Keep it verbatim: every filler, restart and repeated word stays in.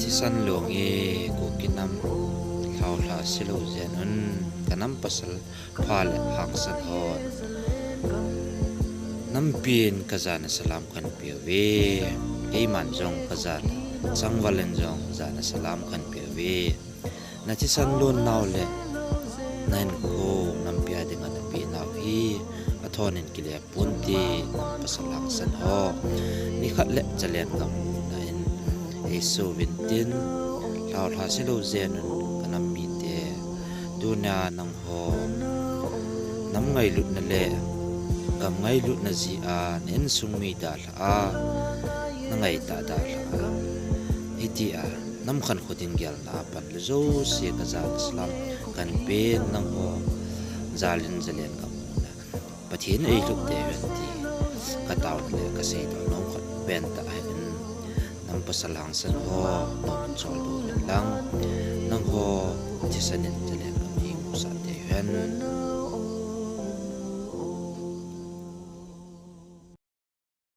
Thisan long e, Kuki nam lhaolha silou jen un, ka nam pasal pha le hangsan hon nampin ka jana salam kan peuve. Keiman jong ka jana changval in jong jana salam kan peuve. Na thisan lon nau le na hinkho nampi a dinga napeh nau hi athon in kile ponte, nam pasal hangsan ho. Nikhat le Zalen gam muna in eisouvin tin, lhaolha silou jen un ka nam mite. Tunia nangho nam ngailutna le gam ngailutna jeh a na insung mi dalha a, na ngaitah dalha a, hitia nam khankho ding gelna a pan le jouse ka jana salam kan pen, nangho Zalen, Zalen gam muna Pathen in eilhut tei hen ti ka taona le ka seidoh nom khat pen tah ahin, nam pasal hangsan ho, nom in choldo hen lang, nangho thisan in Zalen gam eimusah tei hen.